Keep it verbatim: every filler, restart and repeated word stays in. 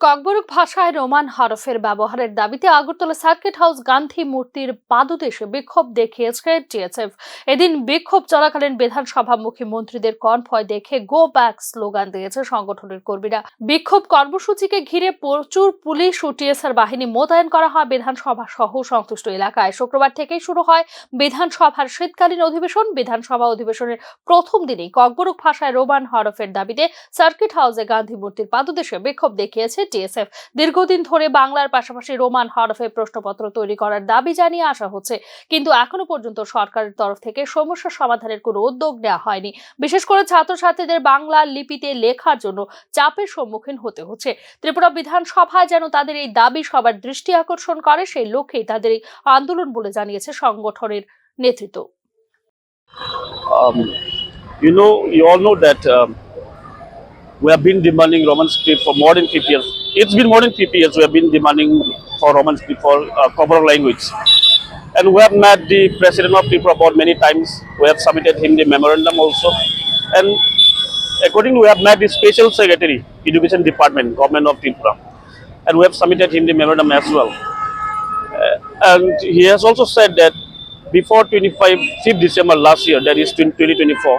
ককবরক ভাষায় রোমান হরফের ব্যবহারের দাবিতে আগরতলা সার্কিট হাউস গান্ধী মূর্তির পাদদেশে বিক্ষোভ দেখিয়েছে টিএসএফ। এদিন বিক্ষোভ চলাকালীন বিধানসভামুখী মন্ত্রীদের কনভয় দেখে "গো ব্যাক" স্লোগান দিয়েছে সংগঠনের কর্মীরা। বিক্ষোভ কর্মসূচিকে ঘিরে প্রচুর পুলিশ ও টিএসআর বাহিনী মোতায়েন করা হয় বিধানসভা সহ সংশ্লিষ্ট এলাকায়। শুক্রবার থেকেই শুরু হয় বিধানসভার শীতকালীন অধিবেশন। বিধানসভা অধিবেশনের প্রথম দিনেই ককবরক ভাষায় রোমান হরফের দাবিতে সার্কিট হাউসে গান্ধী মূর্তির পাদদেশে বিক্ষোভ দেখিয়েছে টিএসএফ। দীর্ঘদিন ধরে বাংলার পাশাপাশি রোমান হরফে প্রশ্নপত্র তৈরি করার দাবি জানিয়ে আসা হচ্ছে, কিন্তু এখনো পর্যন্ত সরকারের তরফ থেকে সমস্যা সমাধানের কোনো উদ্যোগ নেওয়া হয়নি। বিশেষ করে ছাত্রছাত্রীদের বাংলা লিপিতে লেখার জন্য চাপের সম্মুখীন হতে হচ্ছে। ত্রিপুরা বিধানসভায় যেন তাদের এই দাবি সবার দৃষ্টি আকর্ষণ করে, সেই লক্ষ্যেই তাদের এই আন্দোলন বলে জানিয়েছে সংগঠনের নেতৃত্ব। Um, you know, you all know that um, we have been demanding Roman script for more than fifty years. It's been more than fifty years we have been demanding for Roman script for uh, Kokborok language. And we have met the president of Tripura board many times. We have submitted him the memorandum also. And accordingly, we have met the special secretary, education department, government of Tripura. And we have submitted him the memorandum as well. Uh, and he has also said that before twenty-five, fifth December last year, that is twenty twenty-four,